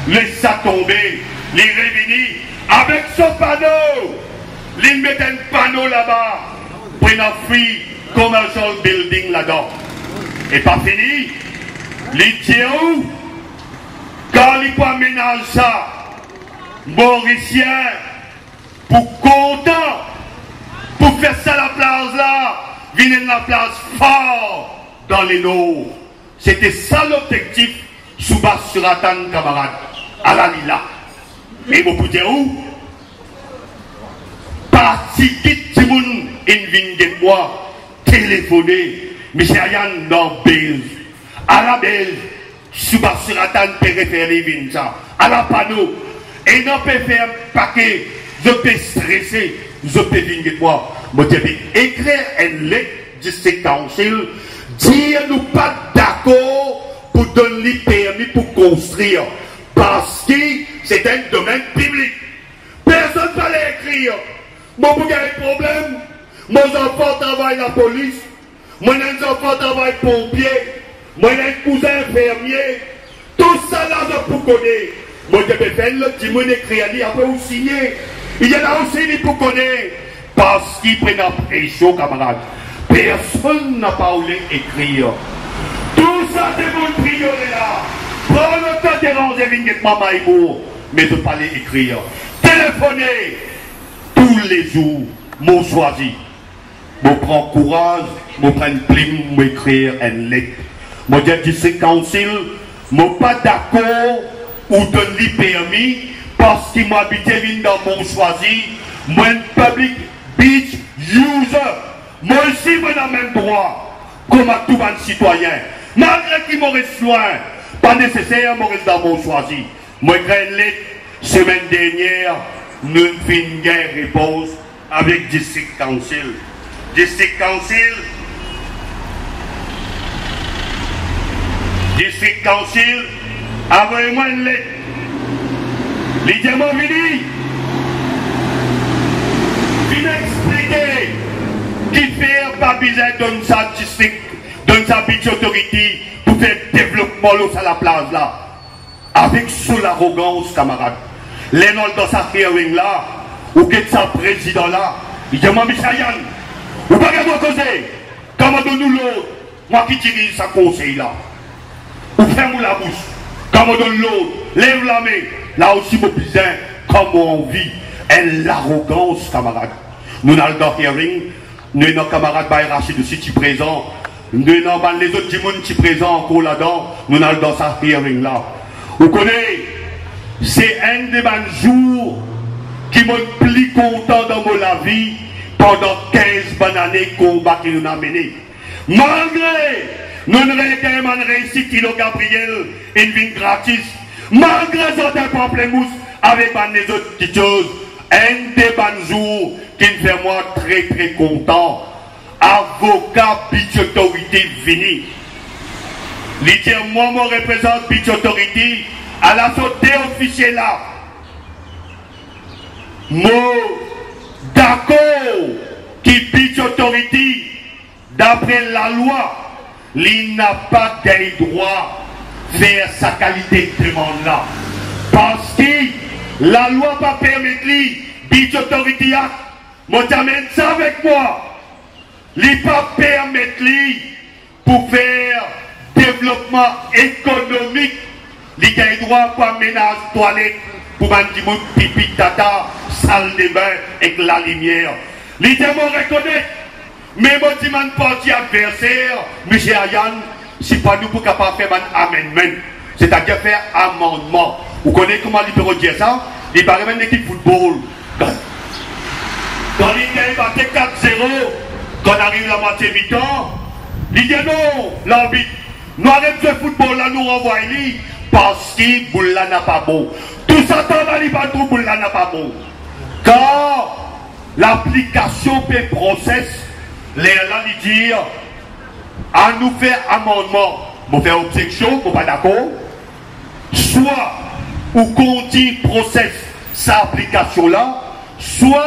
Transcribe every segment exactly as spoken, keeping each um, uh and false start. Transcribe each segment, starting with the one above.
Les sa tonbe, li revini avek so pano. Li met enn pano laba, pou ena free commercial building ladan. E pa fini, li dir ou, kan li pou amenaz sa, Morisien pou kontan, pou fer sa laplaz la vinn enn laplaz far dan Lenor. Sete sa lobzektif Subhas Rattan, kamarad. Ala li la. E mo pou dir ou, pa ti kit dimoun inn vinn get mwa, telefone, Misie Ayan, dan bez. Ala bez, Subhas Rattan pe refer li vinn sa. Ala pano, ena pe fer pake, zot pe strese, zot pe vinn get mwa. Mo ti pe ekrir enn let District Council, dir nou pa dakor pou donn li permi pou konstrir, parski se enn domenn piblik. Personn pa le ekrir. Mo pou gagn problem. Mo zanfan travay lapolis. Mo enn zanfan travay ponpie. Mo enn kouzin fermie. Tousala zot pou kone. Mo ti pe fer lot dimoun ekrir li, apre ou signe. Li ena osi li pou kone. Parski pena presion, kamarad. Personn napa oule ekrir. Tousa dimoun priye la. Pran letan deranze vinn get mwa Maimour, me zot pa le ekrir. Telefone toulezour, mo swazir. Mo pran kouraz, mo pran plim, mo ekrir enn let. Mo dir District Council, mo pa dakor ou donn li permi, parski mo abitie vinn dan Mont Choisi, mo enn public beach user. Mo osi mo ena mem drwa kouma tou bann sitwayin, malgre ki mo res lwin, pa neseser mo res dan Mont Choisi. Mo ekrir enn let, semenn dernier, nou finn gagn repons avek District Council. District Council, District Council avoy mwa enn let. Li dir mwa vini, vinn explike kifer pa bizin donn sa district, donn sa beach authority pou fer devlopman lor sa laplaz la. Avek so larogans, kamarad, ler nou al dan sa hearing la, ou get sa prezidan la, li dir mwa, Misie Ayan, ou pa gagn drwa koze, kan mo donn ou lord, mwa ki diriz sa konsey la. Ou ferm ou labous, kan mo donn lord, lev lame, la osi mo bizin, kan mo anvi. Enn larogans, kamarad. Nou al dan hearing, nou ena kamarad Bay Rachid osi ti prezan. Nou ena bann lezot dimoun ti prezan ankor ladan. Nou al dan sa hearing la. Ou kone, se enn de bann zour ki mo pli kontan dan mo lavi pandan kinz bann ane konba ki nou amenn. Malgre nou regagn bann reisit Ilo Gabriel, inn vinn gratis, malgre zardin panplemous avek bann lezot kiksoz, enn de bann zour ki'nn fer mwa tre, tre kontan, avoka Beach Authority vini. Li dir mwa, mo reprezant Beach Authority, ala so de ofisie la. Mo dakor ki Beach Authority, dapre lalwa, li napa gagn drwa fer sa kalite demann la, parski lalwa pa permet li, Beach Authority Act, mo ti amenn sa avek mwa, li pa permet li pou fer devlopman ekonomik. Li gagn drwa pou amenaz twalet pou bann dimoun pipi, tata, saldebin ek lalimier. Li dir mo rekonet, me mo dimann parti adverser, Misie Ayan, si pa nou pou kapav fer bann amendment, setadir fer amannman. Ou kone kouma li pe dir sa? Li pa remet lekip foutbol. Kan li gagn bate kat zero, kan ariv lamwatie mitan, li dir non, larbit, nou aret zwe foutbol la, nou ranvway li, parski boul la napa bon. Tou sa tan la, li pa trouv boul la napa bon. Kan laplikasion pe proses, lerla li dir, anou fer amannman. Mo fer obzeksion, mo pa dakor. Swa ou kontign proses sa aplikasion la, swa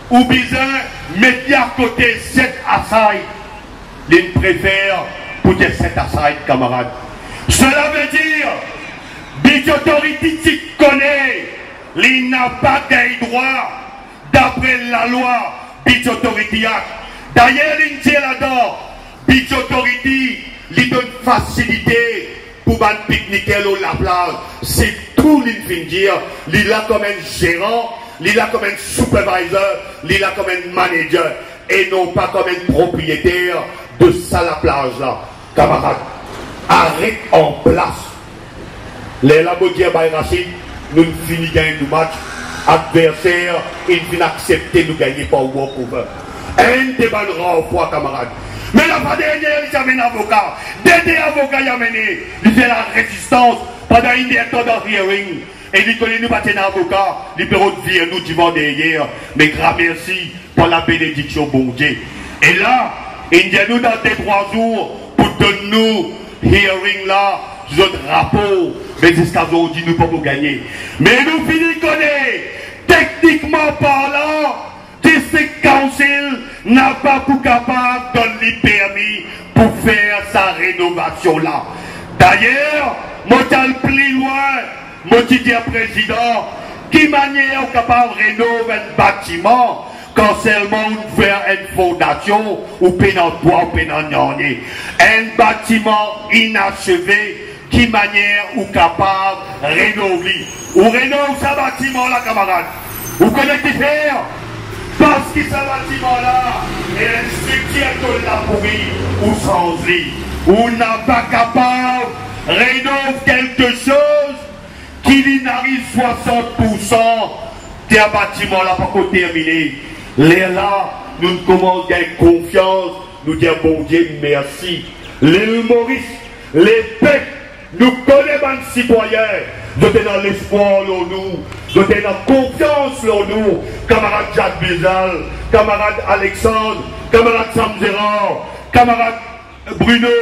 ou bizin met li akote, set aside. Li prefer pou dir set aside, kamarad. Sela vedir, Beach Beach Authority ti kone li napa gagn drwa, dapre lalwa Beach Authority Act. Dayer, li dir ladan, Beach Authority, li donn fasilite pou bann pikniker lor laplaz. Se tou li finn dir. Li la kouma enn zeran, li la kouma enn supervisor, li la kouma enn manager, e non pa kouma enn propriyeter de sa laplaz la. Kamarad, aret anplas. Lerla mo dir Bayracide, nou fini gagn nou match, adverser inn finn aksepte nou gagne par walkover. Enn de bann rar fwa, kamarad. Me lafwa dernie, li ti amenn avoka. De, de avoka li amene. Li fer larezistans pandan enn er tan dan hearing. E li kone nou pa ti ena avoka, li pe rod vir nou divan deryer. Me gramersi, par labenediksion Bondie. E la, inn dir nou dan de trwa zour pou donn nou hearing la, zot rapor, me ziska zordi nou pa pou gagne. Me nou fini kone, teknikman parlan, District Council napa pou kapav donn li permi pou fer sa renovasion la. Dayer, mo ti al pli lwin, mo ti dir prezidan, ki manier ou kapav renov enn batiman kan selman ou fer enn fondasion, ou pena twa, ou pena nanye? Enn batiman inaseve, ki manier ou kapav renov li? Ou renov sa batiman la, kamarad. Ou kone ki fer? Parski sa batiman la, ena enn striktir tol la pouri, ou sanz li. Ou napa kapav renov kelke soz ki li ariv swasant poursan, ki sa batiman la pankor termine. Lerla, nou koumans gagn konfians, nou dir Bondie mersi. Lil Moris, lepep, nou kone bann sitwayin, zot ena lespwar lor nou, zot ena konfians lor nou, kamarad Jacques Bizal, kamarad Alexandre, kamarad Sam Gérard, kamarad Bruno,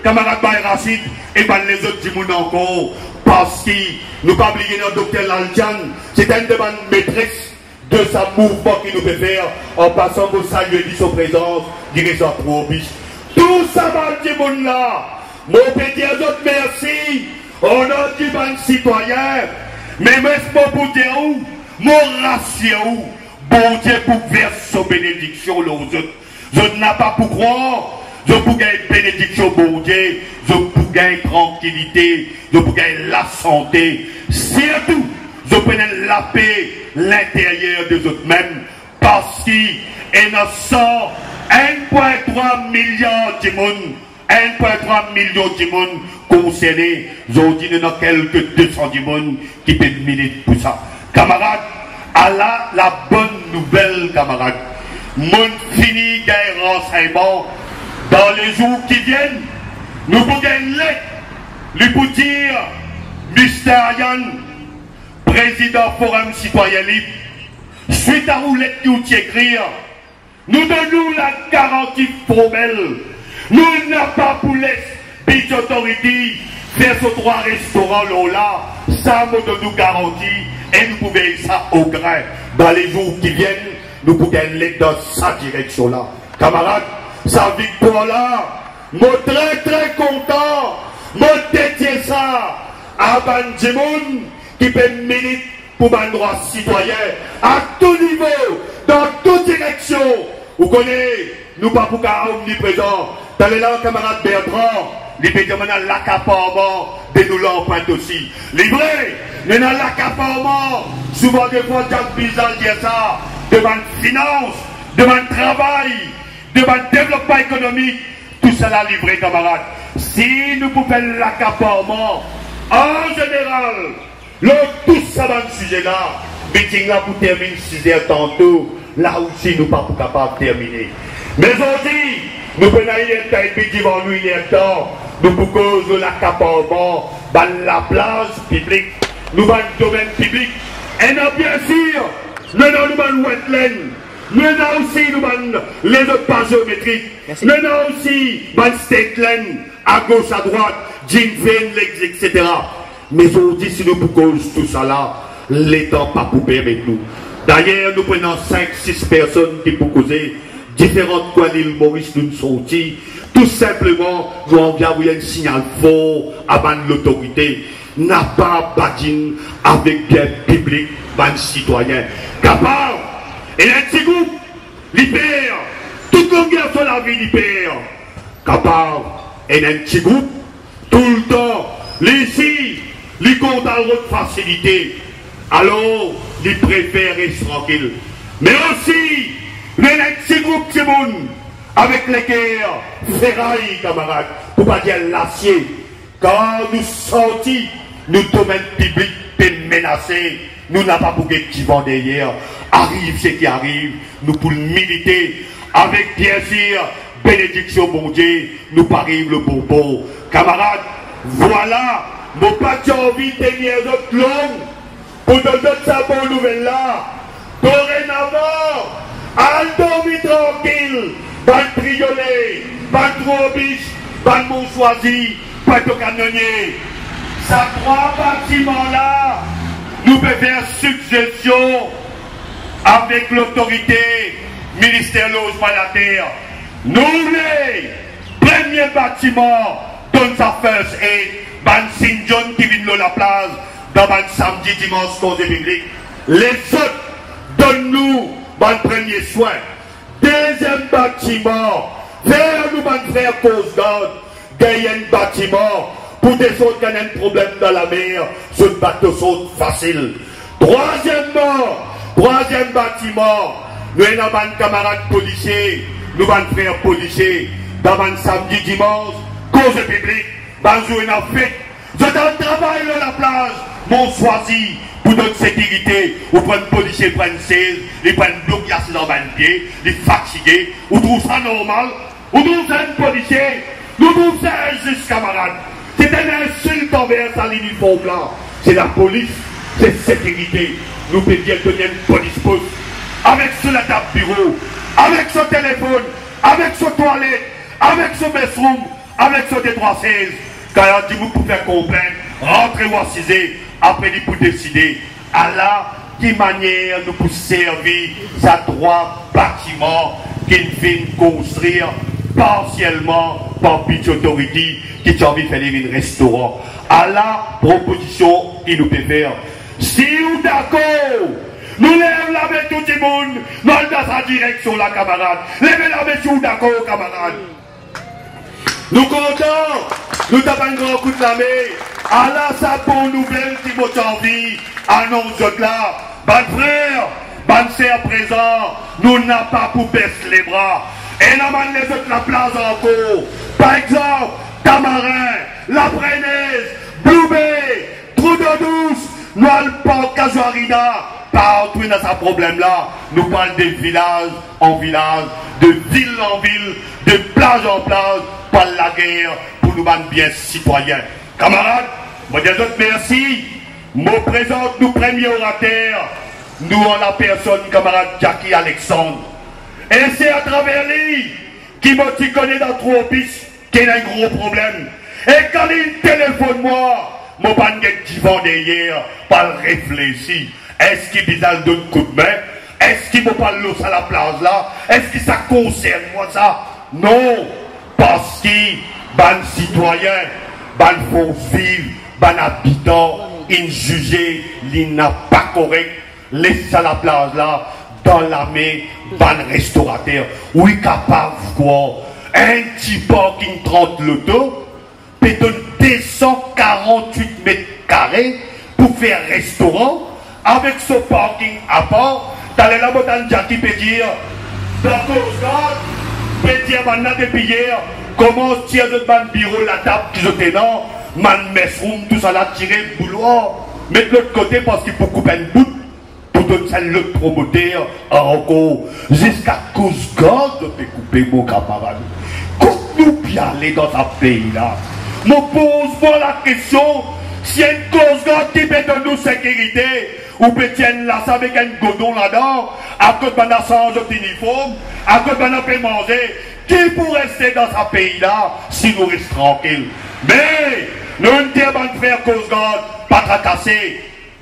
kamarad Bayracide e bann lezot dimoun ankor, parski nou pa bliye ena Dokter Laltian, se enn de bann metres de sa mouvman ki nou pe fer. An pasan, mo salie li, so prezans, li resa tro bis. Tou sa bann dimoun la, mo pe dir zot mersi, o nom di bann sitwayin, me mwa mo pou dir ou, mo rasir ou, Bondie pou vers so benediksion lor zot. Zot napa pou krwar, zot pou gagn benediksion Bondie, zot pou gagn trankilite, zot pou gagn lasante, sirtou zot pou ena lape linteryer de zot mem, parski ena san, enn pwin trwa miliar dimoun, enn pwin trwa milion dimoun konserne, zordi nou ena kelke de san dimoun ki pe milit pou sa. Kamarad, ala labonn nouvel, kamarad. Monn fini gagn ransegnman. Dan lezour ki vinn, nou pou gagn let, li pou dir, Mister Ayan, prezidan Forum Sitwayin Lib, swit a ou let ki ou ti ekrir, nou donn ou lagaranti formel, nou napa pou les Beach Authority fer so trwa restoran lor la, sa mo donn ou garanti, e nou pou vey sa ogrin. Dan lezour ki vinn, nou pou gagn let dan sa direksion la. Kamarad, sa viktwar la, mo tre, tre kontan, mo dedie sa a bann dimoun ki pe milit pou bann drwa sitwayin, a tou nivo, dan tou direksion. Ou kone, nou pa pou kapav omniprezan. Taler la, kamarad Bertrand, li pe dir ena lakaparman de nou lanprint osi. Li vre, nou ena lakaparman. Souvan defwa, Jacques Bizal dir sa, de bann finans, de bann travay, de bann devlopman ekonomik, tousala li vre, kamarad. Si nou pou fer lakaparman, an zeneral, lor tou sa bann size la, miting la pou terminn siz er tanto, la osi nou pa pou kapav termine. Me zordi, nou pena enn er tan edmi divan nou, enn er tan, nou pou koz lor lakaparman bann laplaz piblik, nou bann domenn piblik. Ena, biensir, nou ena nou bann wetland, nou ena osi nou bann lezot paz zeometrik, nou ena osi bann state land, agos, adrwat, Jim Fenn, Lex, etsetera. Me zordi, si nou pou koz tousala, letan pa pou permet nou. Dayer, nou pou ena sink, sis personn ki pou koze, diferan kwin Lil Moris nou sorti. Tou sinpleman, nou anvi avoy enn signal for a bann lotorite. napa badinn avek bien piblik, bann sitwayin. Kapav ena enn ti group, li per, tou longner so lavi li per. Kapav ena enn ti group, toultan, li isi, li kontan rod fasilite, alor li prefer res trankil. Me osi, nou ena enn ti group dimoun avek leker feray, kamarad, pou pa dir lasie, kan nou santi nou domenn piblik pe menase, nou napa pou get divan deryer. Ariv seki ariv, nou pou milite avek, biensir, benediksion Bondie, nou pou ariv lor bon bor. Kamarad, vwala, mo pa ti anvi tenir zot long pou donn zot sa bon nouvel la. Dorenavan, al dormi trankil, bann Triolet, bann Trobis, bann Monswazi, Pwinto Kanonie. Sa trwa batiman la, nou pe fer sigzestion avek lotorite Minister Lozman Later. Nou le premie batiman donn sa first aid bann sinjonn ki vinn lor laplaz dan bann samdi, dimans, konze piblik. Lezot, donn nou bann premie swin. Deziem batiman, fer nou bann frer Coast Guard gagn enn batiman pou desord kan enn problem dan lamer, zot bato sort fasil. Trwazieman, trwaziem batiman, nou ena bann kamarad polisie, nou bann frer polisie, dan bann samdi, dimans, konze piblik, bann zour ena fet, zot al travay lor laplaz Monswazi pou donn sekirite. Ou pran polisie, pran sez, li pran blok, li asiz anba enn pie, li fatige. Ou trouv sa normal? Ou trouv sa enn polisie? Nou trouv sa inzis, kamarad. Se enn insilt anver sa liniform la. Se lapolis, se sekirite. Nou pe dir donn enn polis pos avek so latab biro, avek so telefonn, avek so twalet, avek so mess room, avek so detrwa sez. Kan dimoun pou fer konplint, rantre ou asize, apre li pou deside. Ala ki manier nou pou servi sa trwa batiman ki finn konstrir parsielman par Beach Authority, ki ti anvi fer li vinn restoran. Ala propozision ki nou pe fer. Si ou dakor, nou lev lame tou dimoun, nou al dan sa direksion la, kamarad. Leve lame si ou dakor, kamarad. Nou kontan, nou tap enn gran kout lame. Ala sa bon nouvel ki mo ti anvi anons zot la. Bann frer, bann ser prezan, nou napa pou bes lebra. Ena bann lezot laplaz ankor. Par exanp, Tamarin, Laprenez, Blue Bay, Trou d'Eau Douce, nou al Parc Casuarina, partou ena sa problem la. Nou pou al de vilaz an vilaz, de vil an vil, de plaz an plaz, pou al lager pou nou bann bien sitwayin. Kamarad, mo dir zot mersi. Mo prezant nou premie orater, nou an lapersonn kamarad Jacky Alexandre. E se atraver li ki mo ti kone dan Tropis ki ena enn gro problem. E kan li telefonn mwa, mo pa'nn get divan deryer pou al reflesi. Eski bizin al donn koudme? Eski mo pou al lor sa laplaz la? Eski sa konsern mwa sa? Non, parski bann sitwayin, bann fors viv, bann abitan inn zize li napa korek les sa laplaz la dan lame bann restorater. Ou kapav krwar, enn ti parking trant loto pe donn de san karant-wit met kare pou fer restoran avek so parking apar. Taler la mo tann Jacky pe dir, dan Coast Guard pe dir bannla depi yer, koumans tir zot bann biro, latab ki zot ena, bann mess room, tousala, tire boulwar, met lot kote, parski pou koup enn bout pou donn sa lot promoter ankor. Ziska Coast Guard zot pe koupe, mo kamarad. Kot nou pe ale dan sa pei la? Mo poz mwa lakestion, si enn Coast Guard ki pe donn nou sekirite, ou pe tir enn lasa avek enn godron ladan, akoz bann la sanz zot iniform, akoz bann la pe manze, ki pou reste dan sa pei la si nou res trankil? Me nou dir bann frer Coast Guard, pa trakase,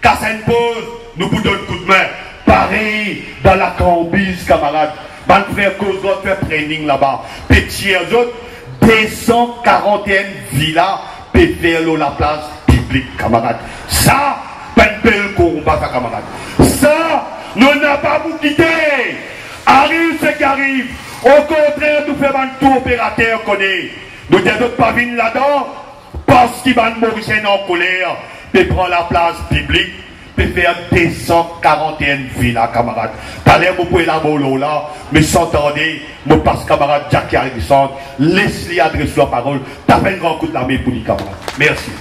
kas enn poz, nou pou donn koudme. Parey dan Lakanbiz, kamarad, bann frer Coast Guard fer training laba, pe tir zot, de san karant-enn vila pe fer lor laplaz piblik. piblik, kamarad. Sa, pa enn bel konba sa, kamarad. Sa, nou napa pou kite. Ariv seki ariv, okontrer, nou fer bann tou operater kone. Nou dir zot pa vinn ladan, parski bann Morisien ankoler, pe pran laplas piblik, pe fer de san karant-e-enn vila, kamarad. Taler mo pou elabor lor la, me san tarde, mo pas kamarad Jackie Alexandre, les li adres laparol, tap enn gran kout lame pou li, kamarad. Mersi.